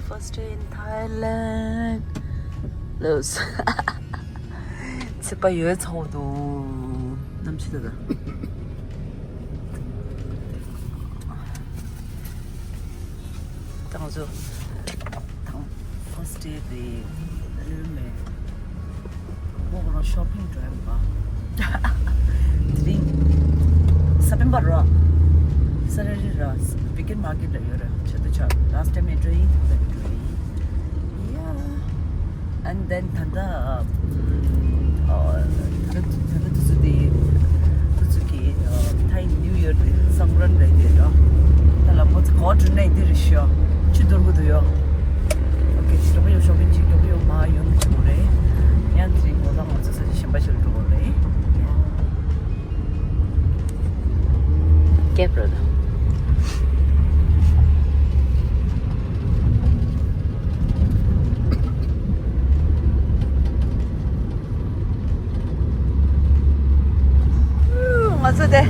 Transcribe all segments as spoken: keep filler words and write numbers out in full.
First day in Thailand. Los. ཚེས་པ་ཡོལ་ཚར་འདུག་གནམ་གཤིས་ད་ལྟ། ད་ང་ཚོ་དང་first day དེ་ལོས་མེད། མོ་ཁོ་རང་shopping འགྲོ་ཡ་མ། དེ་རིང་སྤེན་པ་ར། Saturday ར། Weekend market ལ་ཡོད་ར། ཆེད་དུ་ཆ། Last time ཡང་འགྲོ་ཡིན་དུས་ད་འགྲོ་ཡིན། Yeah. And then ད་ལྟ་ཨ། ད་ལྟ་ད་ལྟ་དུས་ཚོད་དེ། དུས་ཚོད་ཀྱི་ཨ། Thai New Year དེ་སང་རན་རེད་དེ་ར། ད་ལ་མོ་ཚོ་གོ་དྲུ་ནས་འདི་རེད་ཤོ། ཆུ་དོར་གི་འདུག་ཡོ། Okay, ཞོགས་པ་ཡོང་ཞོགས་པ་ཅིག་ཞོགས་པ་ཡོང་མ་ཡོང་གི་ཆུ་མོ་རེད། ཡང་དེ་རིང་ངོ་ལ་ང་ཚོ་ས་ཆ་གཞན་པ་ཞིག་ལ་འགྲོ་དགོས་རེད། ཀེབ་རོ་དང་། ང་ཚོ་དེ། དེ་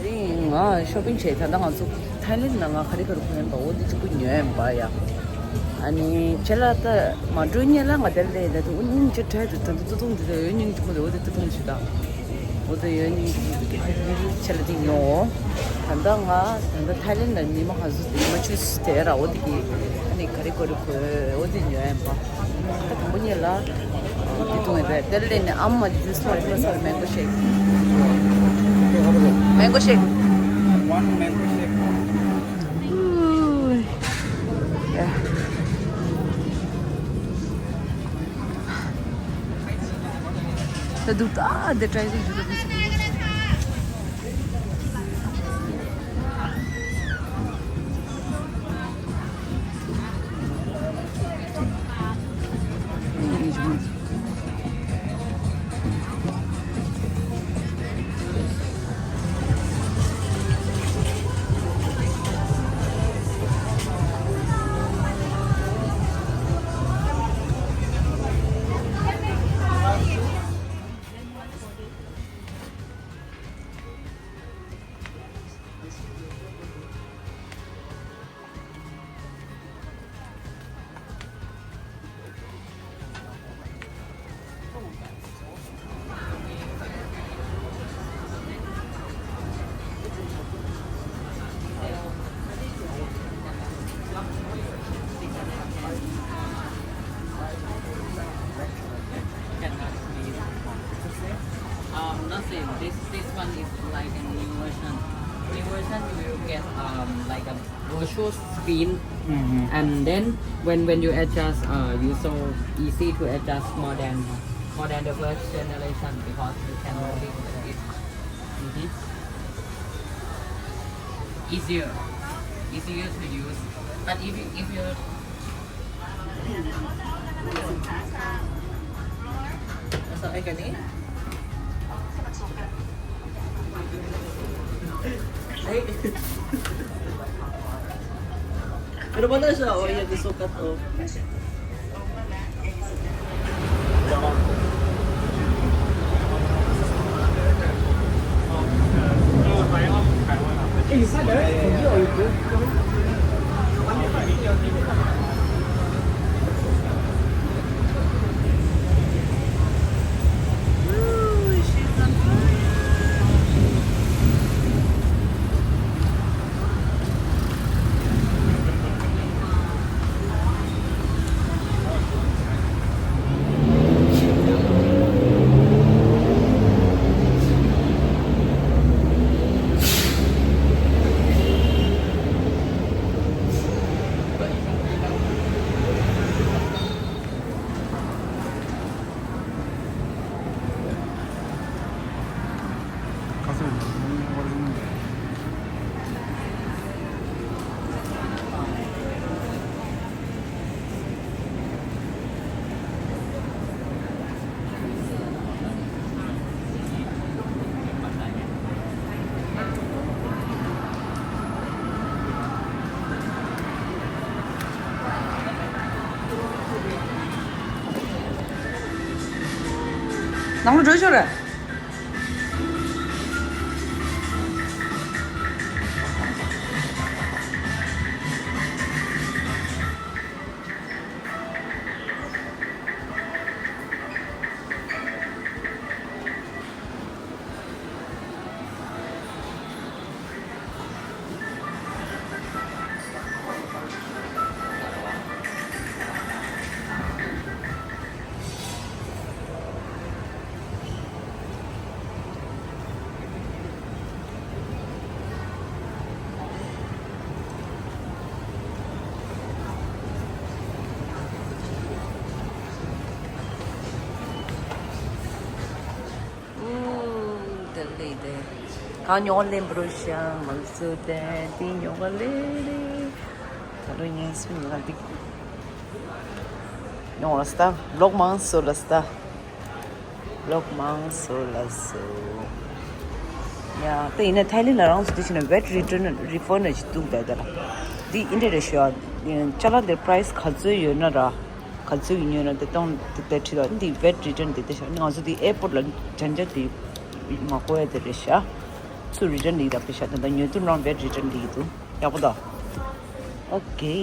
རིང་ང་shopping བྱས། ད་ལྟ་ང་ཚོ་Thailand ནང་ང་ག་རེ་ག་རེ་གོན་པ་འོ་དེ་གཅིག་པུ་ཉོས་ཡིན་པ་ཡ། ཨ་ནི་ཁྱེད་ལ་ད་མ་འགྲོ་སྔོན་ལ་ང་དེར་སླེབས་ད་དུ་སྙིང་རྗེ་བྲལ་དུ་ད་དུ་ཏུ་ཏུང་དུ་ཡོད་སྙིང་རྗེ་མོ་དེ་འོ་དེ་ཏུ་ཏུང་ཞིག་དང་། འོ་དེ་ཡོད་སྙིང་རྗེ་མོ་དེ་ཁྱེད་ལ་དེ་ཉོ། ད་ལྟ་ང་ད་ལྟ་Thailand ལ་ཉི་མ་ག་ཚོད་ཉི་མ་བཅུ་དེ་ར་འོ་དེ་གི་ཨ་ནི་ག་རེ་ག་རེ་གོན་འོ་དེ་ཉོ་ཡིན་པ། ད་དང་པོ་ཉིད་ལ་འདི་བཏུང་ཡོད་རེད། དེ་ལས་ནས་ཨམ་མ་ཇུས་མ་ཁོ་སར་mango shake། Mango shake. One mango shake. ད་འདུག་ད་འདི་try་ཞིག་ཞུ་ད། Um, nothing. This this one is like a new version. New version, you will get um like a virtual screen, and then when when you adjust, uh, you so easy to adjust more than more than the first generation because you can rotate it. Mm-hmm. Easier, easier to use. But if you if you Pero bueno, eso, oye, que su gato. ནང་ལ་འགྲོ་ཤོག་ར། ཨུ། དེ་ལས་དེ། གང་ཉོ་ལེན་པོ་རོ་ཤང་མང་སུ་དེ་དེ་ཉོ་ག་ལེ་རེ། ད་རུང་ཉན་སུ་ཉོ་ག་འདི། ཉོ་ལ་སྟ། ལོག་མང་སུ་ལ་སྟ། ལོག་མང་སུ་ལ་སུ། ཡ། དེ་ཡིན་ན་ཐའི་ལེན་ལ་རང་སུ་དེ་ཕྱིན་ན་ཝེ་ཊི་རི་ཊརན་རི་ཕན་ནི་ཅིག་འདུག་ད་ད་ལ། འདི་ཨིན་ཌི་རེ་ཤི་ཡ། ཅ་ལག་འདིར་པ་རའི་སི་ག་ཚོད་ཡོད་ན་ར། ག་ཚོད་ཀྱི་ཉོས་ན་དེ་གཏོང་དེ་དེ་ཁྲིད་དང་འདི་ཝེ་ཊི་རི་ཊརན་དེ་དེ་ཤ་ང་ཚོ་དེ་ཨེར་པོར་ཊི་ལ་ཇན་ཇ་དེ་མ་གོ་ཡ་དེ་རེད་ཤ། ཚུར་རི་ཊརན་ལིག་དང་པེ་ཤ་དེ་འདྲ་ཉོས་དུས་རང་ཝེ་ཊི་རི་ཊརན་ལིག་གི་འདུག་ཡག་པོ་དང་། ཨོ་ཁེ།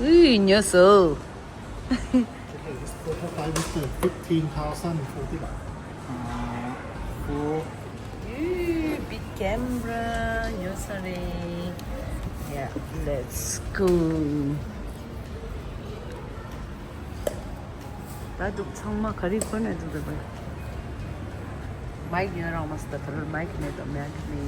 ཨུའི་ཉོས་སོ། Total is total five is fifteen thousand forty baht. Uh, four. Ooh, big camera. ཉོས་སོ་རེད། Yeah, let's go. ད་འདུག་ཚང་མ་ག་རེ་ཁོ་ནས་འདུག་ད་པ། མའིག་ཡོད་རང་མ་སྟ་ད་རུང་མའིག་མེད་དོ་མའིག་མེད།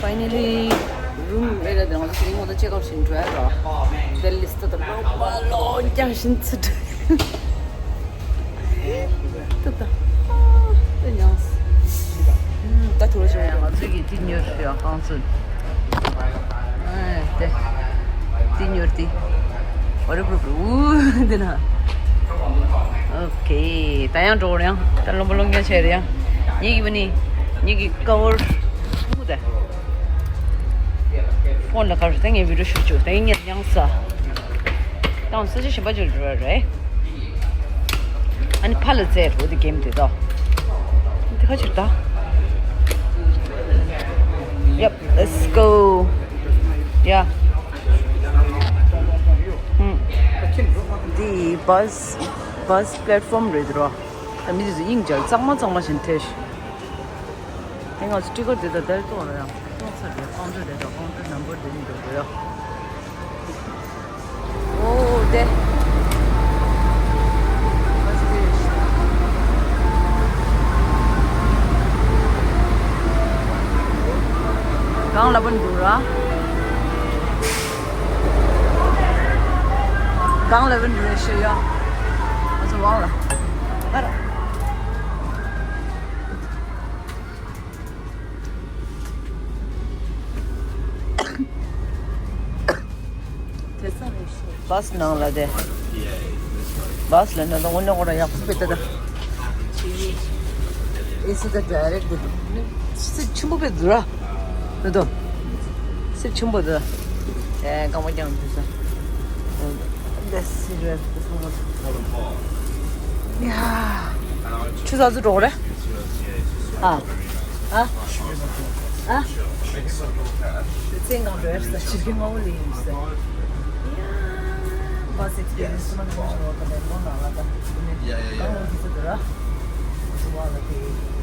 Finally, room area དེ་ང་ཚོ་དེ་རིང་ངོ་ཚ་ཅེག་ཨའུཊ་བྱེད་འགྲོ་ཡ་ར། དེ་ལིས་ཏ་དང་ལོག་པ་ལོག་རྒྱག་བཞིན་ཚུད། ད་ད། ཨ། ད་ཉངས། ད་ཐུར་ཅིག་ང་ཚོས་ཀྱི་དེ་ཉོས་ཡོད་རྐང་ཚུན། ཨ་དེ། དེ་ཉོས་ཏེ། ཨོ་རེ་པུ་རུ་པུ་འདི་ན། ཨོ་ཁེ། ད་ཡང་འགྲོ་རེད་ཡང་། ད་ལོང་པ་ལོང་རྐྱང་བྱས་རེད་ཡང་། ངེད་ཀྱི་བུ་ནི། ངེད་ཀྱི་ཀ་བར། ཕུག་ད། ཕོན་ལ་ཁ་རུ་ད་ངས་བི་ཌིའོ་ཤུ་བཅུག་ད་ཡིན་ངས་ཉངས་ས། ད་ང་ས་ཆ་གཞན་པ་ཅིག་འགྲོ་ར་རེད། ཨ་ནི་ཕར་ལ་བཙལ་འགྲོ་དེ་གེམ་དེ་དོ། དེ་ཁ་ཕྱིར་ད། Yep, let's go. Yeah. ཧུམ། འདི་བྷ་སི་བྷ་སི་པླེ་ཊི་ཕོམ་རེད་འདུག་ར། ད་མི་དེ་ཚོ་དབྱིངས་འཇགས་གཙང་མ་གཙང་མ་བཞིན་ཐལ། དེ་ང་ཚོ་ཊི་ཀེ་ཊི་དེ་དང་དེར་གཏོང་ར་ཡང་། གཏོང་ཚར་རེད། ཀའུན་ཊར་དེ་དང་ཀའུན་ཊར་ནམ་བར་དེ་གཉིས་འགྲོ་དགོས་ཡ། ཨོ་དེ། གང་ལ་བུན་འདུག་ར། གང་ལ་བུན་འདུག་རེད་ཤི་ཡ། ང་ཚོ་ཝང་ལ། ཨ་ར། བྷ་སི་ནང་ལ་དེ། བྷ་སི་ལ་ནང་ལ་དངོས་གནས་ཁོ་རང་ཡག་པོ་བེད་ད་ད། This is the direct. སེར་ཆེན་པོ་བས་འདུག་ར། འདུག་དོ། སེར་ཆེན་པོ་འདུག་ཨེ་རྐང་པ་རྐྱང་འདུག་ས། This is where the phone was. ཡ། ཆུ་ཚ་ཚུ་འགྲོ་གི་རེད། ཨ། ཨ། ཨ། ཚེ་གང་འགྲོ་ཡ་ས་ཆུ་རྒྱུན་མང་པོ་ལས་ཡིན་ས། ཡ། Bus experience མ་འདྲ་མ་འདྲ་བ་དང་ལས་མང་ནང་ལ་ད། ཡ་ཡ་ཡ། གང་འོང་དུས་ཚོད་འདུག་ར། ཚུ་བ་ལ་དེ།